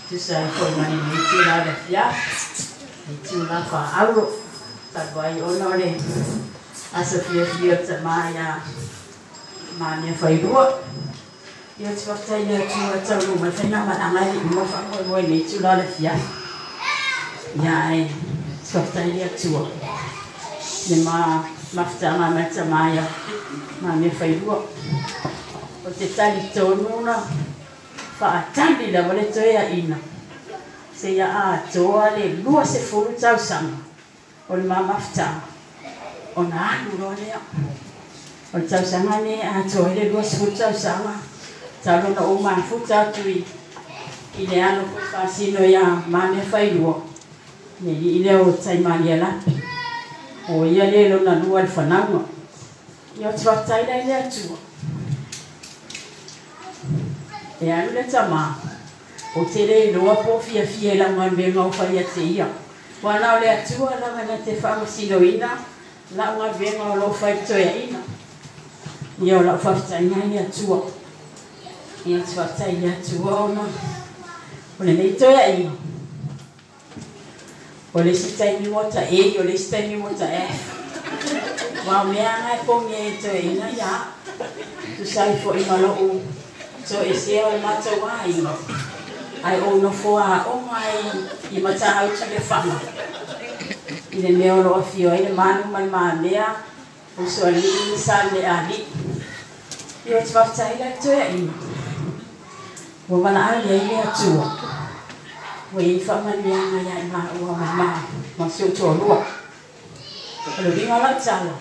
Tusa ai foi ma lenei itula o le afiafi, le itula faaauro, talu ai ona o le aso fiafia o le tama ia Mamea Failua. Ia, ou te faafetai i le Atua e taunuu mai le faigamalaga e le i uma le faamoemoe i lenei itula o le afiafi. Ia, ae ou te faafetai i le Atua i le mafutaga mai le tama ia Mamea Failua. Ou te talitonu na faatali lava le toeaina seia atoa le 20 tausaga o le ma mafutaga ona alu loa lea. O le tausaga lenei e atoa ai le 20 tausaga talu ona ou mafuta atu i le alo foi faasino ia Mamea Failua, le alii lea o Taimalia Lapi. O ia lea lona lua i le fanauga. Ia, ou te faafetai la i le Atua. E alu le tama, ou te le iloa po o fiafia i lau galuega o fai ia te ia. Aua na o le Atua lava na te faamasinoina lau galuega o lo o fai i le toeaina. Ia, o lau faafetaiga i le Atua. Ia, ou te faafetai i le Atua ona o lenei toeaina. O le isi taimi ua ta A, o le isi taimi ua ta F. Aua o mea lava na e pogia e toeaina ia au. Tusa ai foi ma lou toesea o le matou aiga, ae ou nofo aoga ai i Matautu i Lefaga, i le mea o lo o afio ai le Manu ma le Mamea, Usoalii ma Salealii. Ia, ou te faafetai la i le toeaina ua valaau i ai le Atua, ua i ai faamanuiaga ia i maua ma si ou toalua. O le uiga o lau tala,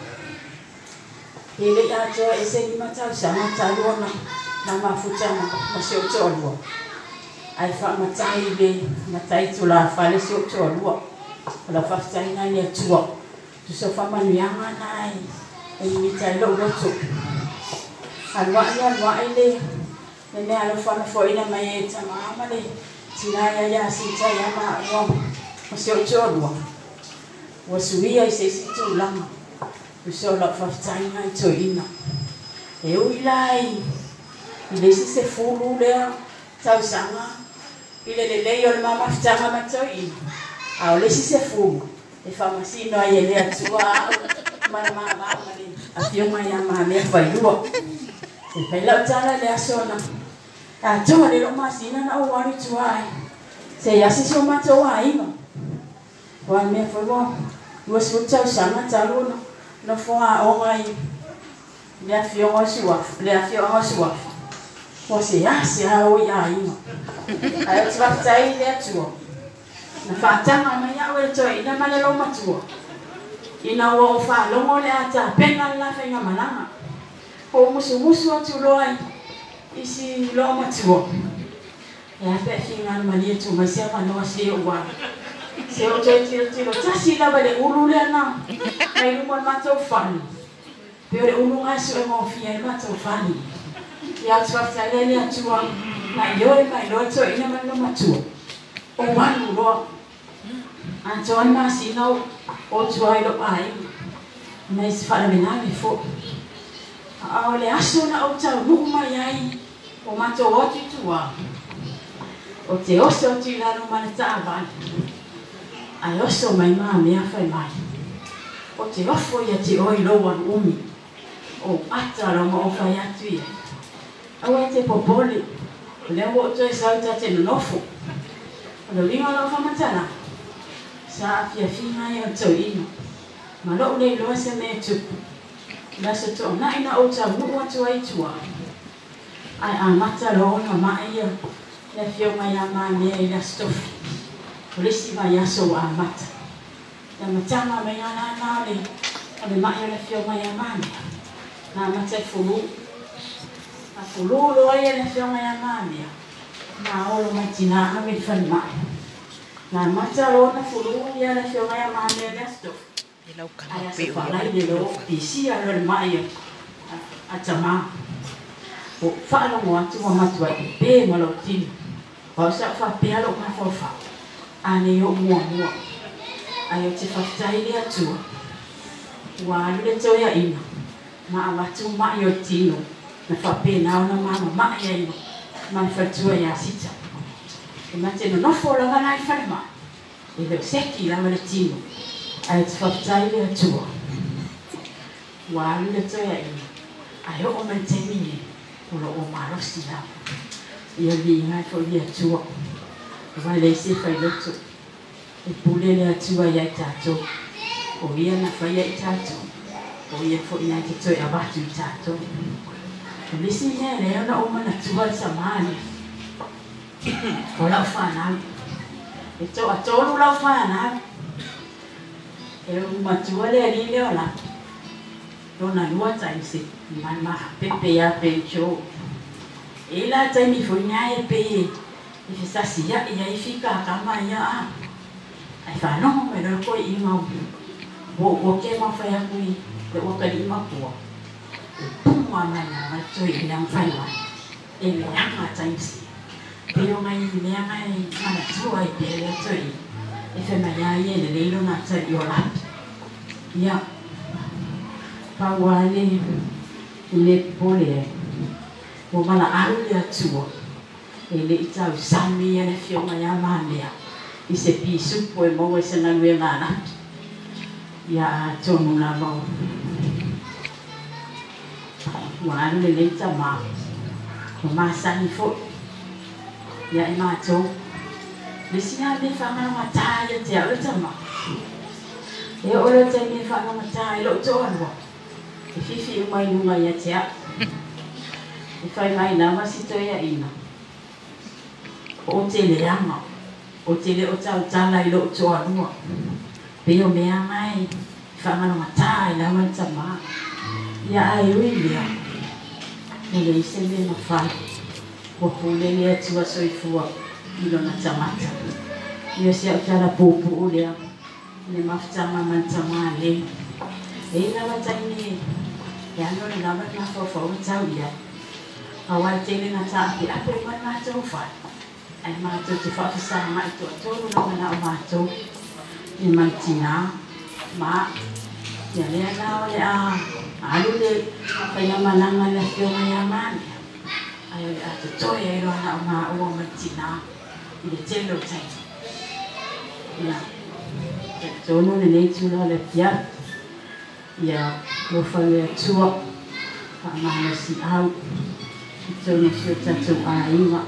e le i atoa e se 5 tausaga talu ona na mafuta ma si ou toalua, ae faamatai i le matai tulafale si ou toalua. O lau faafetaiga i le Atua, tusa o faamanuiaga na e mimita ai lou loto. Alu a'i alu a'i le mea alofa na foaina mai e tamā ma le tinā ia ia Sita ia maua ma si ou toalua, ua suia i se isi tulaga. Tusa o lau faafetaiga i toeaina. E ui la i le isi 10 lea tausaga i le lelei o le ma mafutaga ma toeaina, a o le isi 10 e faamasino ai e le Atua au ma le mama ma le afioga ia Mamea Failua. E fai lau tala i le aso na atoa le lou masina na ou alu i tua ai se i asi si o matou aiga. Aua o le mea foi ua 20 tausaga talu ona nofo aoga i le afioga o Suafa, le afioaga o Suafa, ua seasea o i aiga. Ae ou te faafetai i le Atua na faataga mai au e le toeaina ma le loumatua ina ua ou faalogo o le a tapena le la faigamalaga. Ua ou musumusu atu loa i si loomatua, e a pe a finagalo malie tuu mai se avanoa se ou alu, se ou toe tilotilo tasi lava i le ulu lea na i luma o le matou fale, pe o le ulu lena e suegofie ai le matou fale. Ia, ou te faafetai la i le Atua na ioe mai loa le toeaina ma le loomatua, ou alu loa. Atoa le masina o tua i lou aiga, ma se faalavelave foi. A o le aso na ou taunuu mai ai, ua matou o atu i tua, ou te oso atu i lalo ma le taavale, ae oso mai Mamea fai mai, ou te ofo ia te oe i lou alu umi. Ou ata loa ma ou fai atu i ai, aua e te popole, o lea ua ou toe sau ta te nonofo. O le uiga o lau faamatalaga, sa aafiafiga ai o le toeaina, ma lou le iloa se mea e tupu. I le aso Toonai na ou taunuu atu ai i tua, ae amata loa ona mai ia le afioga ia Mamea i le Aso Tofi, o le isi vaiaso ua amata. Le amataga mai lava la o le mai o le afioga ia Mamea, na amata i fulū. Na fulū loa ia le afioga ia Mamea, na olo mai tinā ave i le falemai. Na amata loa ona fulū ia le afioga ia Mamea i le Aso Tofi, ae aso Faraile loa ua pisia loa le mai a tamā. Ua ou faalogo atu ua matuai pepē ma lou tino. O au sa ou faapea lou mafaufau, a nei o'u muamua. Ae ou te faafetai i le Atua, ua alu le toeaina ma avatu ma'i o le tino na faapena ona mamama'i ai ma le faletua ia Sita. E ma te nonofo lava la i falemai, e le o seki lava le tino, ae ou te faafetai i le Atua ua alu le toeaina, ae oo mai i le taimi lenei, o lo o malosi lava. Ia viiga ai foi le Atua, aua e leai se failoto, e pule le Atua ia i tatou, o Ia na faia i tatou, o Ia foi na te toe avatu i tatou. O le isi mea lea na ou manatua le sama lea, o lau fanau. E toatolu lau fanau. E ou matua le alii lea o Lapi. Lona lua taimi se ma pepe ia Pencho. E i la taimi foi na e pei e fesasia'i ai fikakama ia a. Ae faalogo mai loa le koi'iga ua ua ke ma fai atu i le ua kali'i makua. E puga mai lava le toe'ina ma fai mai. E leaga taimi pei o nai mea gae manatua ai pea lea toe'ina. E fai mai a ia e lelei lona atali'i o Lapi. Ia, pau lava le le popole ai, ua valaau le Atua e le'i tausami ia le afioga ia Mamea i se pisupo e maua i se galuega a Lapi. Ia atonu lava ua alu lenei tamā ua masani foi ia i matou. Le isi lava mea faagalogatā ia te a'u le tamā, e oo loa le taimi e faalogatā ai lo'u toalua, e fifi uma i luga ia te a'u. E fai mai lava si toeaina, ou te leaga, ou te le o tautala i lo'u toalua. Pei o mea gae faagalogatā ai lava le tamā. Ia ae ui lea, e leai se mea mafai, ua pule le Atua soifua i lona tagata. Ia o si a'u tala puupuu lea i le mafutaga ma le tamā lei. E i ai lava taimi e alu alu lava le mafaufau e tau i ai, auā e tele ina taapeape uma le matou fale, ae matou te faafesaga'i toatolu lava na o matou ia ma le tinā ma a'u. Ia lea la o le a alu le faigamalaga a le afioga ia Mamea, ae o le a totoe ai loa na o maua ma le tinā i le tele o taimi. Ia, talitonu lenei itula o le afiafi, ia alofa le Atua faamalosiau i totonu o si o tatou aiga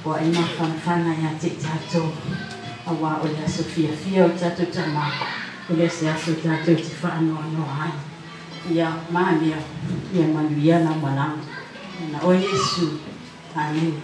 ua e mafanafana ia te i tatou, auā o le aso fiafia o tatou tamā, e le o se aso tatou te faanoanoa ai. Ia manuia, ia manuia lau malaga. Na oe Iesu. Amene.